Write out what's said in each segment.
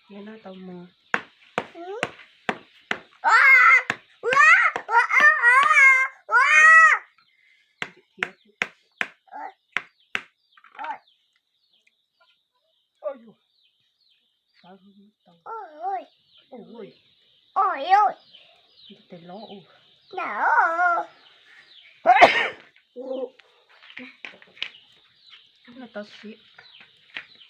Nyob no tau mus. Tes lov. Tau siav,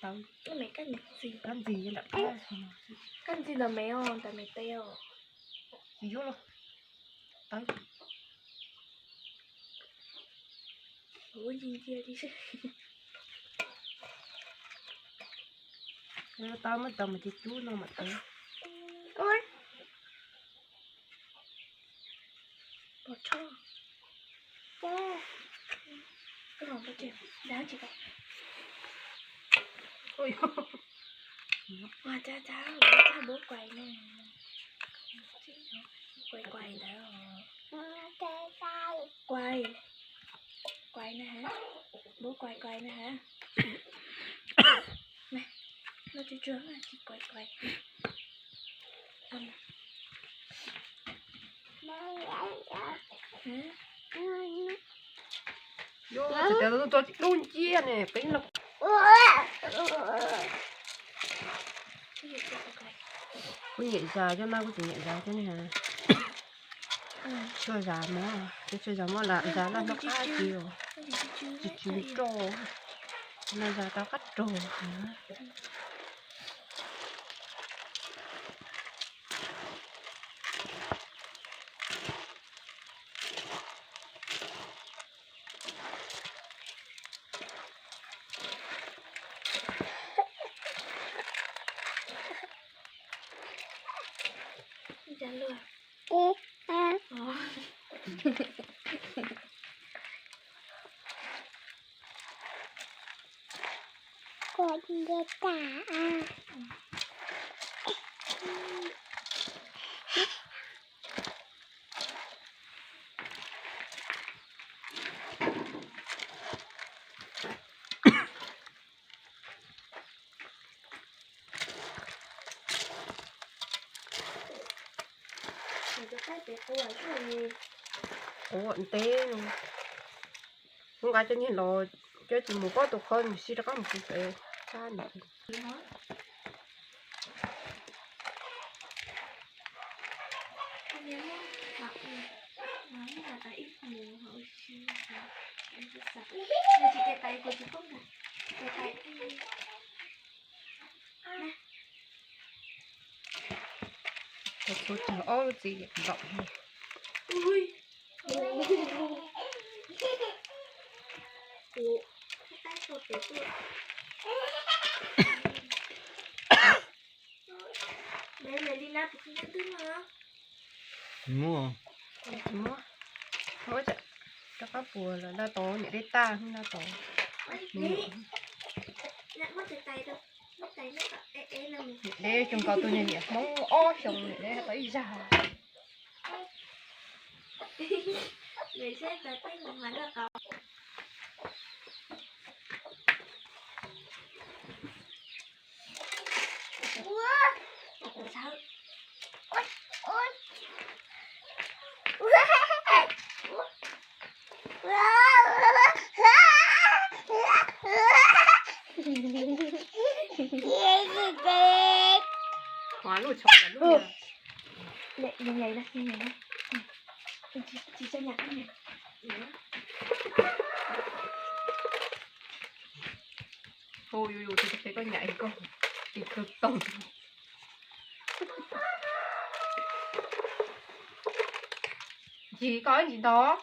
tau kab ntxi, kab ntxi ntawm me os, ntawm me tes os. Tsis yuav los tau. Tau muab tau mas cia cub no mam tau. Pos tshoj. Ua cas cas ua cas bub quais no. Quais quais ntawd. Quais, quais na ha. Bub quais quais na ha. No tsuag tsuag no tsis quais quais. Yog tsis tas tus tso tsis dub nciab ne, peb no. Kuv nyiam zas cov no, kuv tsis nyiam zas cov ne. Tsuag zas mob, cov tsuag zas mob lam zas laj hnub qab tsis, tsis tsw roj, no zas rau qab rog. Quav ntev no, kuv nqa cov niag los, cov tsis mus pob tus qhov nws siv rov qab mus txog pem sab nws. Txhua txhua ob lub txiv nkaum. Muab, muab, rov qab puas lawm, noj tau niam dej tag, noj tau. Niam dej xyoo nkaus tus niag niam Hmoob ob xyoos niam dej tau ib zag. Hu yus yus tus peb koj nyam ib koj tis khawv toog. Ntsis koj ntsis ntog.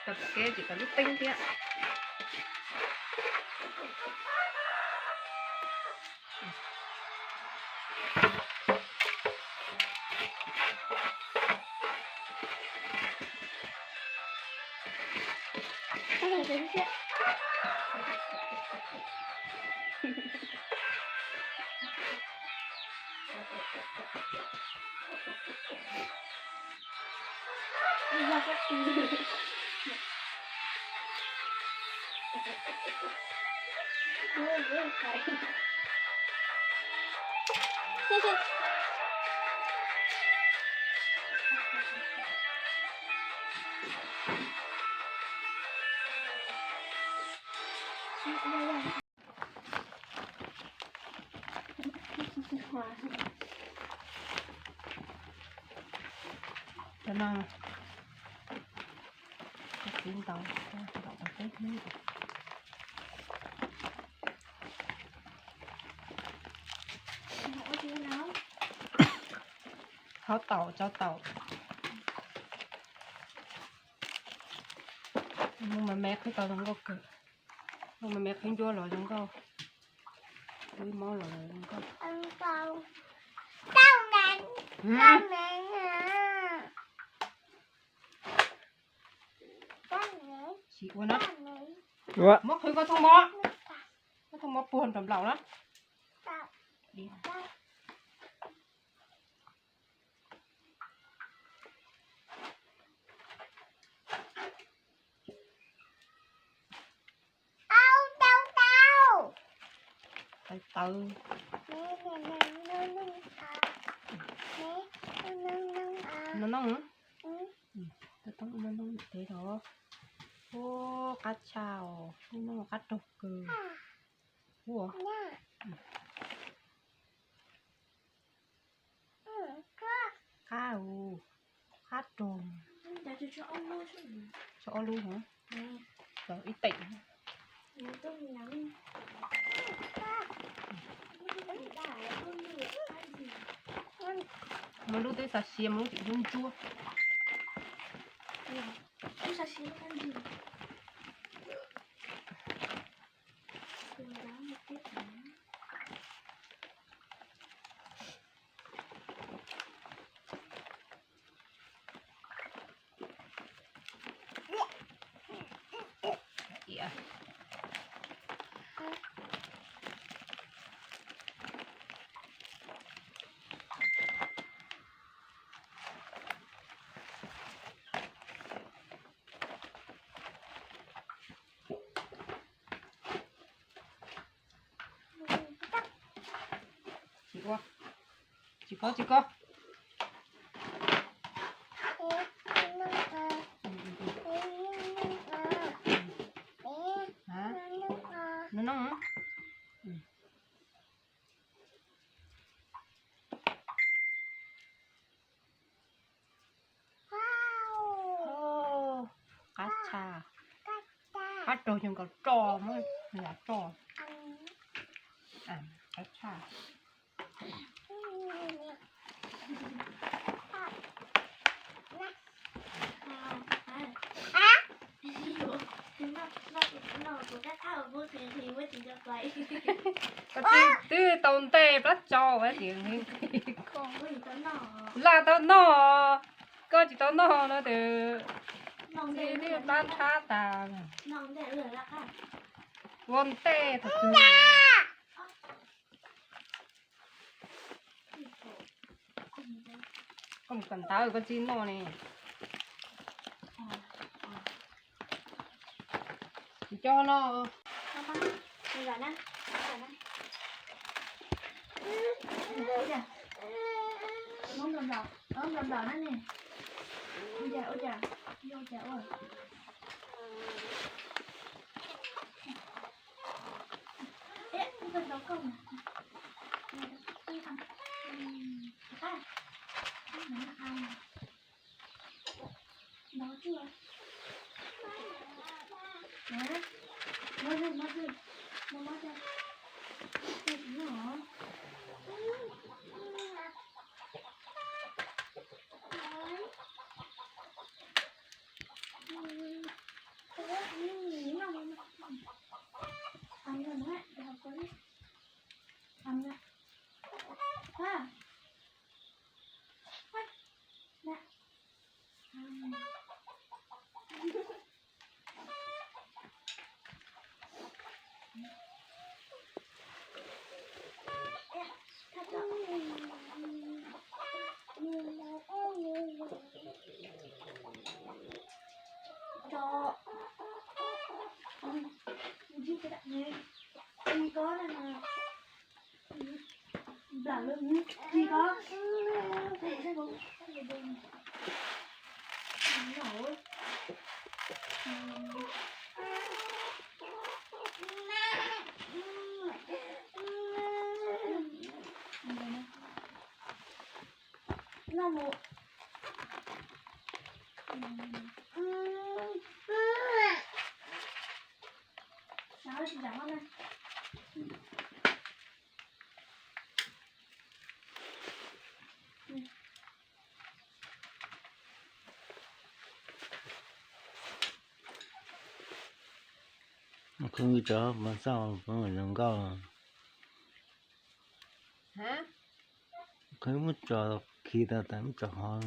Tau pom kev tsis tau lub teeb thiab. Cov no, cov txiv ntau, ntau tau peb hnub. Hauv taum, cov taum. Mus me me qhib tau zoo nkauj kawg. Mus me me qhib ncuab los zoo nkauj. Ub, mob los zoo nkauj. Tsis ua na. Ua. Muab qhwv koj thooj mov. Koj thooj mov puag nram nplaum na. Tawv tawv. Noog noog. Noog noog ces los. Ub, qab tshaj os, noog qab raug kawg. Ub. Qab, qab raug. Tso ob lub hov. Tso ib teem. Muaj lub twb xav sia, muaj lub tseem ntsuab ntsuab. Tsis ua, tsis kov, tsis kov. Noog noog. Qab tshaj, qab raug yog nkaus roj, muab yav roj. Qab tshaj. Koj twb tau ntej plab tsau tias, laj tau noj, koj tsis tau noj no tes txi lwj plab nrhab tas. Ua ntej thaum twg. Koj mus kawm ntawv koj txib noj ne. Tsis coj noj. Khwv tso mas xauj zoo nkauj. Khwv muab tso khi tau tas muab tso hov.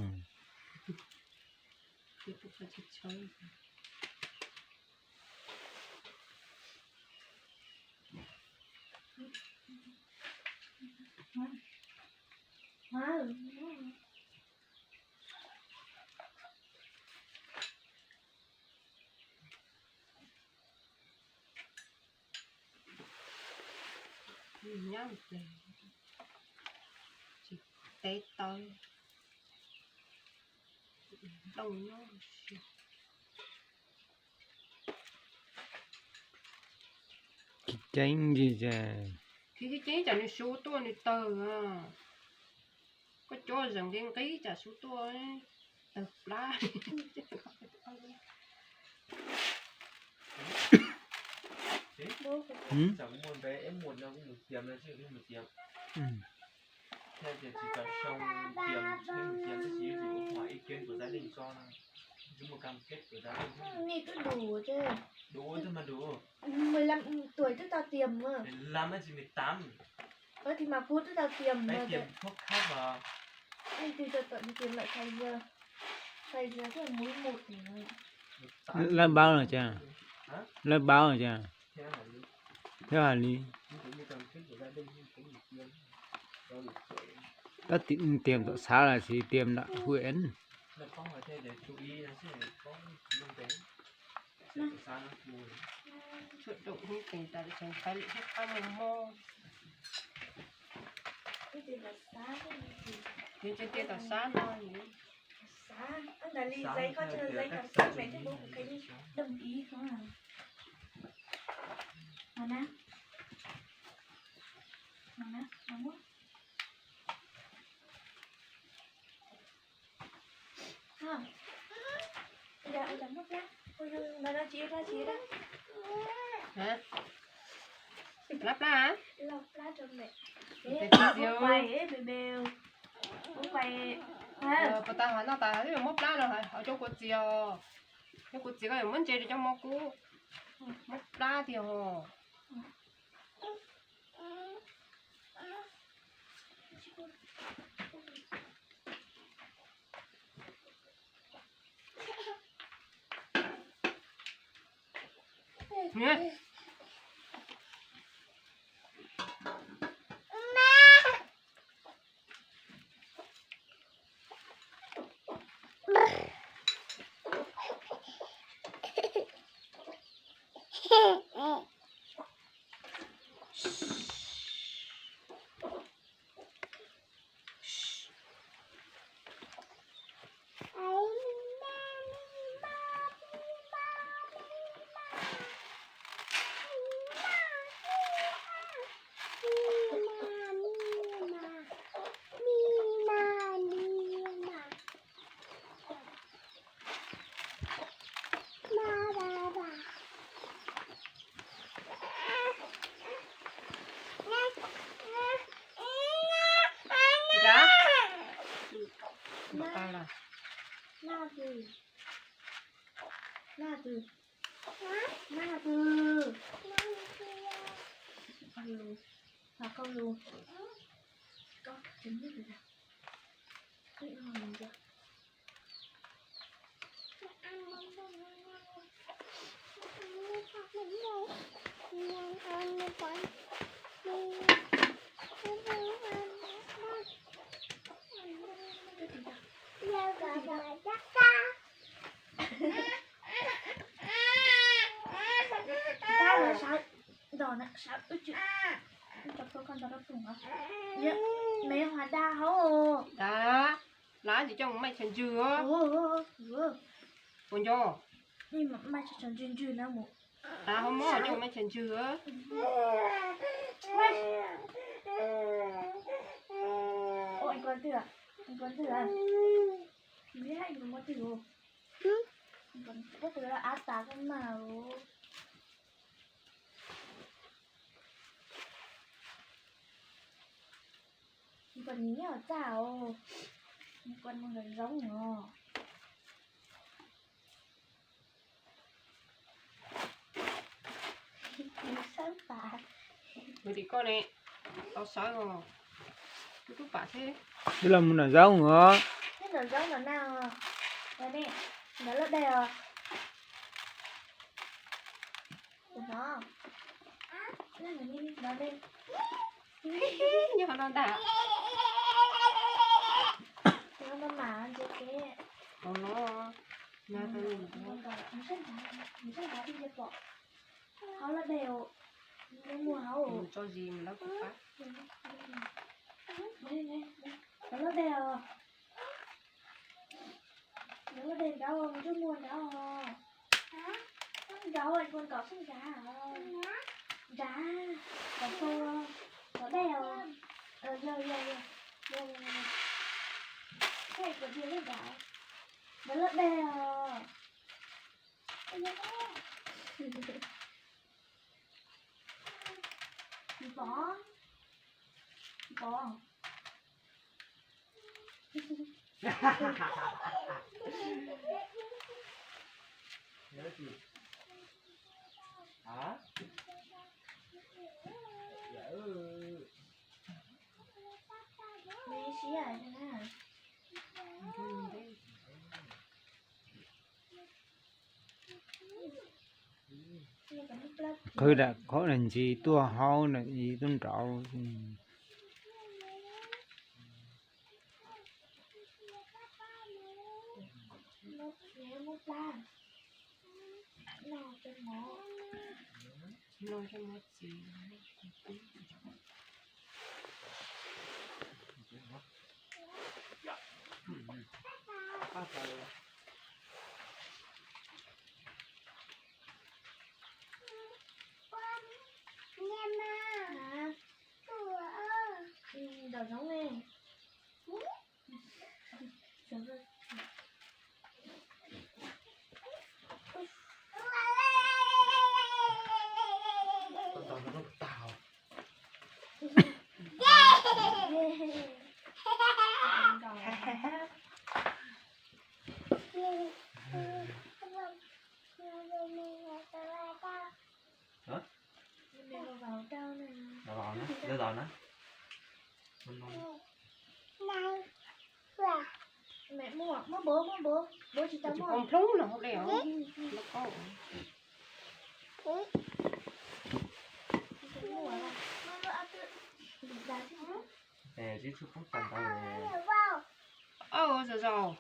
Nyab ces tsis teb tau, nplooj nyob. Khiv ceeb ces, khiv ceeb tsam nws su tuaj nws tawg. Koj coj zeem nqi nqib tsam su tuaj tawg plab. Mười lăm tuổi twb tau tiêm mà. Ơ thì mà Phú twb tau tiêm mà. Anh thì cho tao đi tiêm lại thầy vừa. Thầy vừa có mũi một thì nó Lab báo rồi cha. Lab báo rồi cha. Theo hạt lý. Có ti-, tiêm tại xã là chỉ tiêm tại huyện. Tsuas daum hwj teem tas tseem qhai lwm hub qab mos mos. Ces tias tom sab no. Hab? Lab plab hab? Puas tas hov no tas yuav muab plab no hov cov kua txiv os. Cov kua txiv koj yuav muab ntse rau cov mov kub. Muab plab tiag hos. Nto na, sab wb tsis, wb tso koj nto rau pum os. Nws yog hnav dag hauv. Dag, lab tsis coj mus maij chaw ntswg os. Puas nco? Maij chaw ntswg ntswg na mus. Dag hauv mob coj mus maij chaw ntswg. Ua twg, ua twg, ua twg, ua twg, av tas koj mas. Nws nyob txaj os, nws nyob nraum zoov os. Sawb pam. Ua tim koj ne, tau sawb os, rub rub pam thiab. Twb los mus nraum zoov os. Twb nraum zoov nraum na os. Nraud loj dej os. Tus no, nyob no ntag. Nyob no mas ntsia kev. Tus no, nyob no, nws sab nrad, nws sab nrad twb ntsia pom. Hauv loj dej, nws muag hauv. Tso zis lawv kuv pab. Hauv loj dej os. Nws lub dej nrad, nws twb muag nrad. Nrad, nrad sab nrad. Nrad, tom, tom dej os. Yog, yog, yog. Saib kuv tias lub nrad. Nrad lub dej os. Pom, pom. Qhwv dam qhov ntsis tuaj hauv na, ib tug nraud. Nraum zoov ne. Hả? Vào, vào, vào trong này. Vào, vào nhá, giờ vào nhá. Mình vào. Mẹ mua, mua bố, mua bố. Bố chỉ tao mua. Con plúng nó không đeo. Nó có. Mua là. Mua, mua, ăn tự. Ê, chứ chưa phút tầm tao này. Ơ, giờ giàu. Ơ, giờ giàu.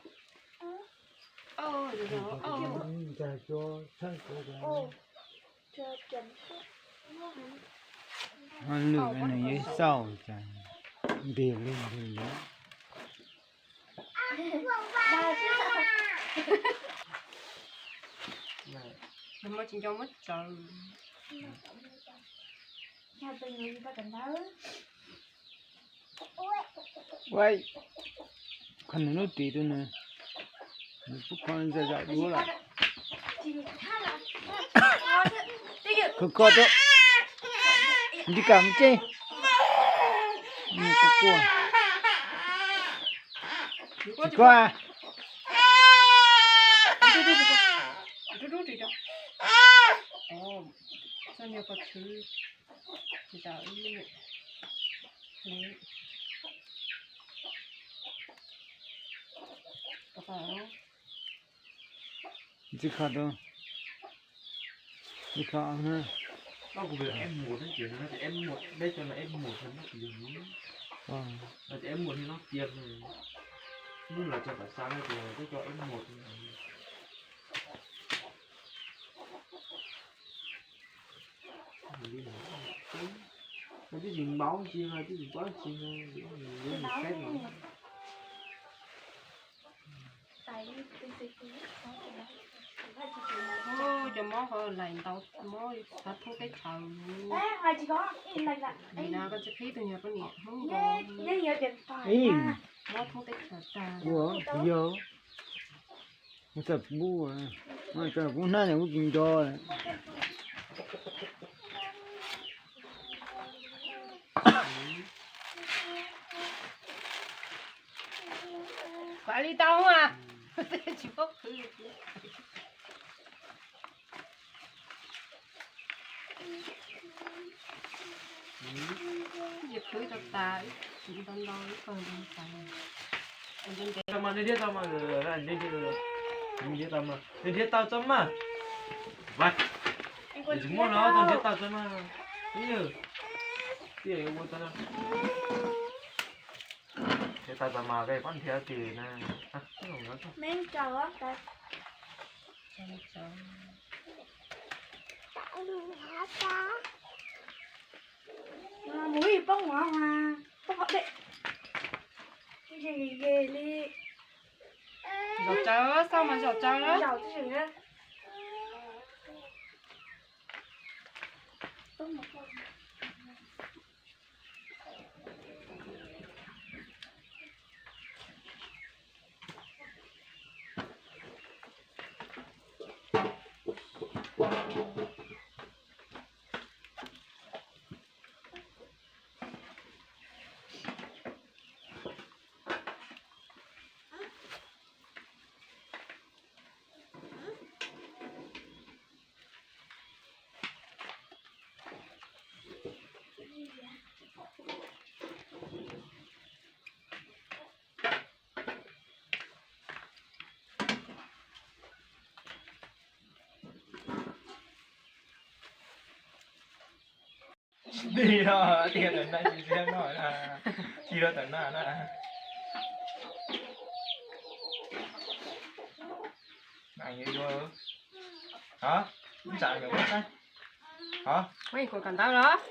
Ơ. Ua lwm nws yuav xauj cas ntig li ntig li. Muab tsis nco muab tsaws. Ua, kho nws lub ris rau nws, nws pub kho zom zaws dua lawm. Kho kho rau, nti kam mus tsev. Nws kuj quaj. Tsis kho a. Tsis kho rau. Tsis kho na. Nó cũng phải là F một đấy, kiểu nó chỉ F một, đây cho là F một thôi, nó chỉ dừng nó. Nó chỉ F một thì nó tiêm thôi. Nó là cho cả sáng này thì nó cho F một thôi. Hợp lý rồi. Twb tsis npaub tsis, twb tsis paub tsis, yuav mus saib no. Cov mob ho laim ntau, mob xav thoob teb chaws. Nim no koj tsis qhib tus nyuag poj niam Hmoob nkaus, mob thoob teb chaws tag. Ua, yog, mus txawm pub, mus txawm pub hnab ne kuv tsis nco. Kav li tau a, tsis paub qhwv. Ces khwv tau tas, ntau ntau ib pawg ntau tas. Tau mas, nej nrhiav tau mas, nej nrhiav tau mas, nej nrhiav tau tso mas. Tsis muaj no, tau nrhiav tau tso mas. Nrhiav tau tso mas, peb nrhiav tis na. Mus ib poob no mas poob qhov dej, ze ze li. Zaum tsaws, xauj mas zaum tsaws na. Dig no, tiag tawm na, tsis txiav no na, tsis rau tawm na na. Hov, ntsa nyuam qhuav saib. Hov, muab kuv kawm ntawv los.